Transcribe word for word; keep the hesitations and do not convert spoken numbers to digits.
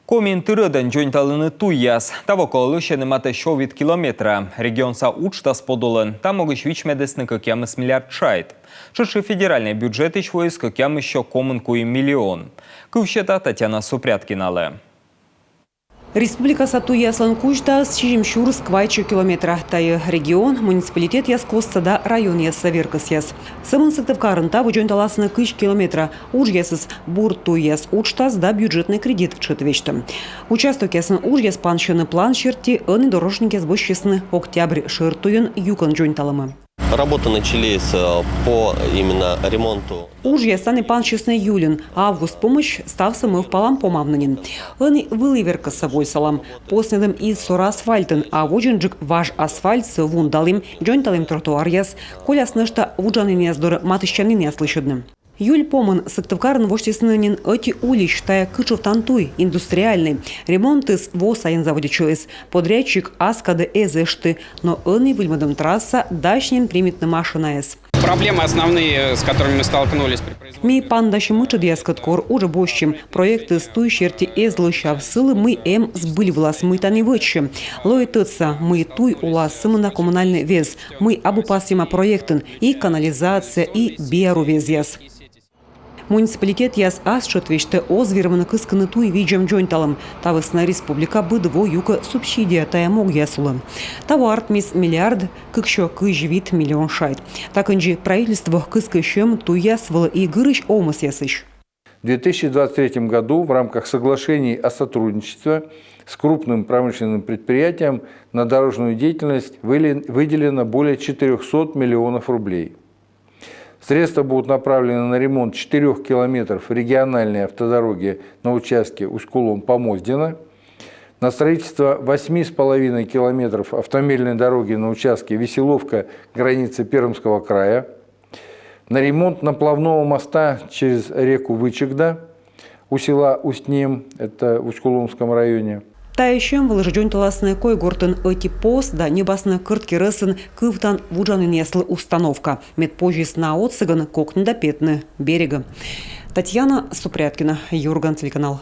Комиын тыр ӧдӧн дзоньталӧны туйяс. Таво колӧ лӧсьӧдны матӧ сё вит километра. Регионса уджтас подулын та могысь вичмӧдісны кӧкъямыс миллиард шайт. Тшӧтш и федеральнӧй бюджетысь воис кӧкъямыс сё комын куим миллион. Кыв сета Татьяна Супряткиналы. Республикаса туйяслӧн кузьтаыс сизим сюрс квайтсё километра. Тайӧ регион, муниципалитетъяс костса да районъясса веркӧсъяс. Сӧмын Сыктывкарын таво дзоньталасны кызь километра. Уджъясыс бур туйяс уджтас да бюджетнӧй кредит тшӧт весьтӧ. Участокъясын уджъяс пансьӧны план серти, ӧні дорожникъяс босьтчисны Октябрь шӧр туйӧн юкӧн дзоньталӧмӧ. Работы начались, э, по именно ремонту. Уджъяс тані пансисны июльын, август помысь ставсӧ мӧвпалам помавны нин. Ӧні вылі веркӧсӧ войсалам. Посньӧдӧм из сора асфальтӧн, а водзынджык важ асфальтсӧ вундалім, дзоньталім тротуаръяс, коляс нӧшта вуджанінъяс дорӧ матыстчанінъяс лӧсьӧдны. Июль помын Сыктывкарын восьтісны нин ӧти улич, тайӧ кытшовтан туй, Индустриальнӧй. Ремонтыс во сайын заводитчыліс. Подрядчик ас кадӧ эз эшты, но ӧні выльмӧдӧм трасса дась нин примитны машинаяс. Проблемы основные, с которыми мы столкнулись при производстве. Ми паныдасим ытшыдъяскӧд, кор уджӧ босьтчим. Проектыс туй серти эз лӧсяв сылы, мый эм збыль вылас, мый тані вӧчсьӧ. Лои тӧдса, мый туй улас сымында коммунальнӧй вез, мый абу пасйӧма проектын, и канализация, и биару везъяс. Муниципалитетъяс ас тшӧт весьтӧ оз вермыны кыскыны туй видзӧм дзоньталӧм. Та вӧсна республика быд во юкӧ субсидия тайӧ могъяс улӧ. Таво артмис миллиард кыксё кызь вит миллион шайт. Та кындзи правительство кыскӧ сьӧм туйяс вылӧ и гырысь овмӧсъясысь. В две тысячи двадцать третьем году в рамках соглашений о сотрудничестве с крупным промышленным предприятием на дорожную деятельность выле-, выделено более четырёхсот миллионов рублей. Средства будут направлены на ремонт четырёх километров региональной автодороги на участке Усть-Кулом — Помоздино, на строительство восьми с половиной километров автомобильной дороги на участке Веселовка — граница Пермского края, на ремонт наплавного моста через реку Вычегда у села Усть-Нем, это в Усть-Куломском районе. Тайӧ сьӧм вылӧ жӧ дзоньталасны Койгортын ӧти пос да ньӧбасны Кӧрткерӧсын кывтан вуджанінъяслы установка, мед позис на отсӧгӧн кокни да петны берегӧ. Татьяна Супряткина, «Юрган» телеканал.